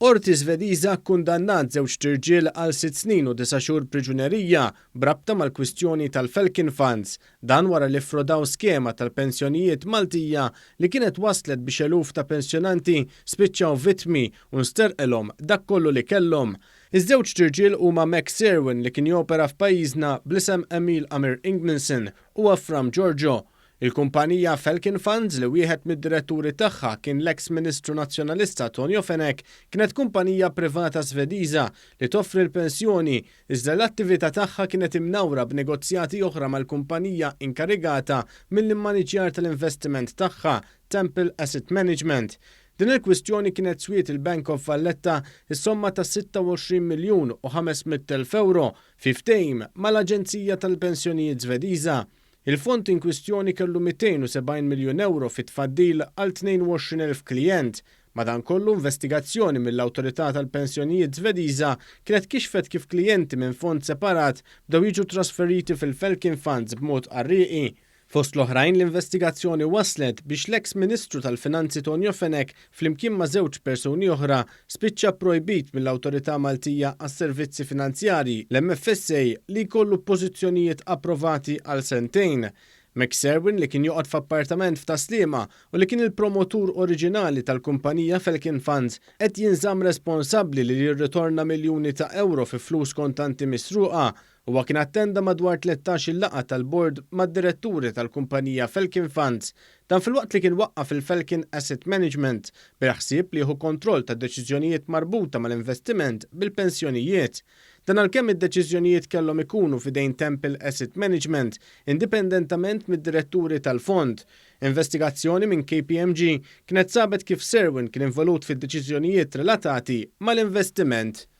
Qorti Svediża kkundannat żewġt irġiel għal sitt snin u disa' xhur priġunerija b'rabta mal-kwistjoni tal-Falcon Funds. Dan wara li ffrodaw skema tal-pensjonijiet Maltija li kienet wasslet biex eluf ta' pensjonanti spiċċaw vittmi u nsterqilhom dak kollu li kellhom. Iż-żewġt irġiel huma Max Irwin li kien jopera f'pajjiżna bl-isem Emil Amir Ingmanson u Afram Giorgio. Il-kumpanija Falcon Funds, li wieħed mid-diretturi tagħha kien l-eks Ministru Nazzjonalista Tonio Fenech, kienet kumpanija privata Svediża li toffri l-pensjoni iżda l-attività tagħha kienet imnawra b'negozjati oħra mal-kumpanija inkarigata mill-immaniġjar tal-investiment tagħha, Temple Asset Management. Din il-kwistjoni kienet swiet il-Bank of Valletta s-somma ta' 26 miljun u 500,000 ewro fi ftehim mal-Aġenzija tal-Pensjonijiet Svediża. Il-fond inkwistjoni kellu 270 miljun ewro fi tfaddil għal 22,000 klijent. Madankollu, investigazzjoni mill-Awtorità tal-Pensjonijiet Svediża kienet kixfet kif klijenti minn fond separat bdew jiġu trasferiti fil-Falcon Funds b'mod qarrieqi. Fost l-oħrajn, l-investigazzjoni wasslet biex l-eks Ministru tal-Finanzi Tonio Fenech flimkien ma' żewġ persuni oħra spiċċa pprojbit mill-Awtorità Maltija għas-Servizzi Finanzjarji, l-MFSA, li jkollu pożizzjonijiet approvati għal sentejn. Max Irwin li kien joqgħod f'appartament f'Tas-Sliema u li kien il-promotur oriġinali tal-kumpanija Falcon Funds qed jinżamm responsabbli li jirritorna miljuni ta' ewro fi flus kontanti misruqa. Huwa kien attenda madwar 13-il laqgħa tal-bord mad-diretturi tal-kumpanija Falcon Funds. Dan filwaqt li kien waqqaf il-Falcon Asset Management bil-ħsieb li jieħu kontroll tad-deċiżjonijiet marbuta mal-investiment bil-pensjonijiet. Dan għalkemm id-deċiżjonijiet kellhom ikunu f'idejn Temple Asset Management indipendentament mid-diretturi tal-fond. Investigazzjoni minn KPMG kienet sabet kif Serwin kien involut fid-deċiżjonijiet relatati mal-investiment.